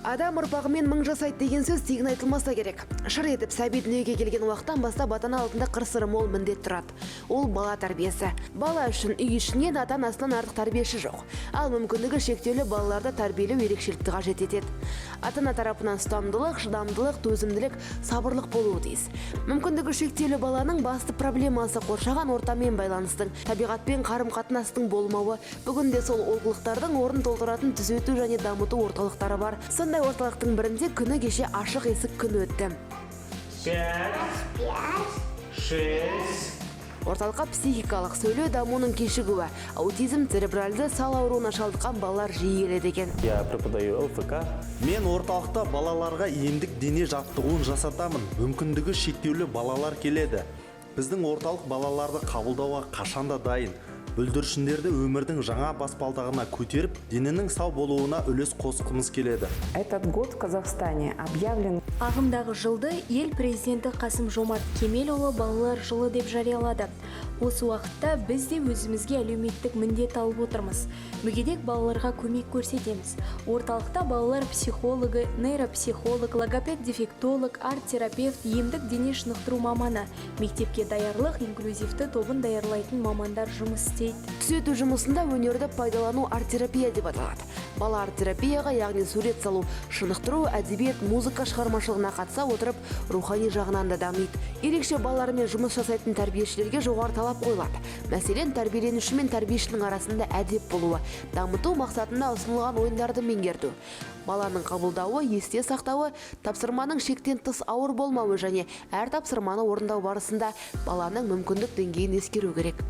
Адам ұрпағымен мың жасайды деген сөз тегін айтылмаса керек. Шыр етіп сәби дүниеге келген уақыттан бастап ата ана алдында қыр сыры мол міндет тұрады. Ол – бала тәрбиесі. Бала үшін үй ішінен ата анасынан артық тәрбиеші жоқ. Ал мүмкіндігі шектеулі балаларды тәрбиелеу ерекшелікті қажет етеді. Ата ана тарапынан ұстамдылық, шыдамдылық, төзімділік, сабырлық болуы тиіс. Мүмкіндігі шектеулі баланың басты проблемасы – қоршаған ортамен байланыстың, табиғатпен қарым қатынастың болмауы. Бүгінде сол олқылықтардың орнын толтыратын түзету және дамыту орталықтары бар. Сондай орталықтың бірінде күні кеше ашық есік күні өтті. Пять, шесть. Орталыққа психикалық, сөйлеу дамуының кешігуі, аутизм, церебральды сал ауруына шалдыққан балалар жиі келеді екен. Я преподаю ЛФК. Мен орталықта балаларға емдік дене жаттығуын жасатамын. Мүмкіндігі шектеулі балалар келеді. Біздің орталық балаларды қабылдауға қашанда дайын. Бүлдіршіндерді өмірдің жаңа баспалдағына көтеріп, денінің сау болуына үлес қосқымыз келеді. Этот год в Казахстане объявлен Ағымдағы жылды ел президенті Қасым Жомарт Кемелұлы балалар жылы деп жариялады. Осы уақытта біз де өзімізге әлеуметтік міндет алып отырмыз. Мүгедек балаларға көмек көрсетеміз. Орталықта балалар психологы, нейропсихолог, логопед, дефектолог, арт-терапевт, емдік дене шынықтыру маманы, мектепке даярлық инклюзивті тобын даярлайтын мамандар жұмыс істейді. Түзету жұмысында өнерді пайдалану арт-терапия деп аталады. Бала арт-терапияға, яғни сурет салу, шынықтыру, әдебиет, музыка шығармашылығына қатыса отырып, рухани жағынан да дамиды. Ерекше балалармен жұмыс жасайтын тәрбиешілерге жоғары талап қойылады. Мәселен, тәрбиеленуші мен тәрбиешінің арасында әдеп болуы, дамыту мақсатында ұсынылған ойындарды меңгерту, баланың қабылдауы, есте сақтауы, тапсырманың шектен тыс ауыр болмауы және әр тапсырманы орындау барысында баланың мүмкіндік деңгейін ескеру керек.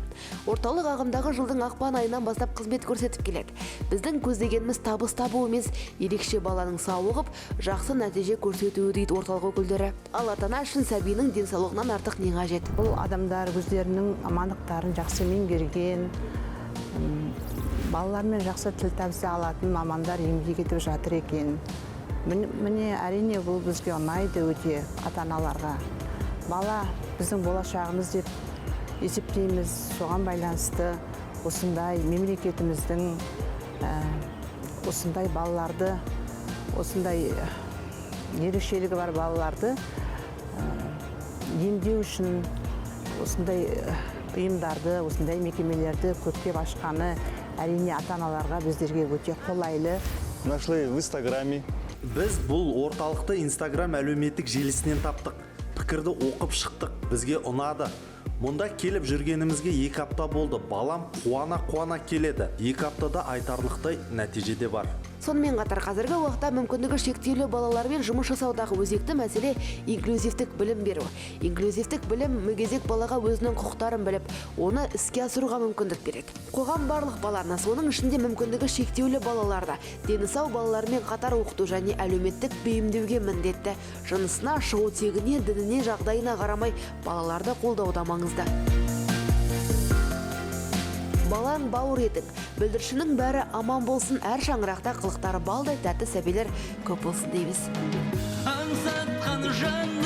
Орталық ағымдағы жылдың ақпан айынан бастап қызмет көрсетіп келеді. Біздің көздегеніміз табыс табу емес, ерекше баланың сауығып, жақсы нәтиже көрсетуі, дейді орталық өкілдері. Ал ата ана үшін сәбиінің денсаулығынан артық не қажет? Бұл адамдар өздерінің мамандықтарын жақсы меңгерген, балалармен жақсы тіл табыса алатын мамандар еңбек етіп жатыр екен. Міне, әрине, бұл бізге ұнайды өте, ата аналарға. Бала біздің болашағымыз деп есептейміз. Соған байланысты осындай мемлекетіміздің осындай балаларды, осындай ерекшелігі бар балаларды емдеу үшін осындай ұйымдарды, осындай мекемелерді көптеп ашқаны, әрине, ата аналарға, біздерге өте қолайлы. Нашли в Инстаграме. Біз бұл орталықты Инстаграм әлеуметтік желісінен таптық. Пікірді оқып шықтық, бізге ұнады. Мұнда келіп жүргенімізге 2 апта болды. Балам қуана қуана келеді. 2 аптада айтарлықтай нәтиже де бар. Сонымен қатар, қазіргі уақытта мүмкіндігі шектеулі балалармен жұмыс жасаудағы өзекті мәселе – инклюзивтік білім беру. Инклюзивтік білім мүгедек балаға өзінің құқықтарын біліп, оны іске асыруға мүмкіндік береді. Қоғам барлық баланы, соның ішінде мүмкіндігі шектеулі балаларды дені сау балалармен қатар оқыту және әлеуметтік бейімдеуге міндетті. Жынысына, шығу тегіне, дініне, жағдайына қарамай балаларды қолдау да маңызды. Балаң – бауыр етің, бүлдіршіннің бәрі аман болсын, әр шаңырақта қылықтары балдай тәтті сәбилер көп болсын дейміз. Аңсатқан жан.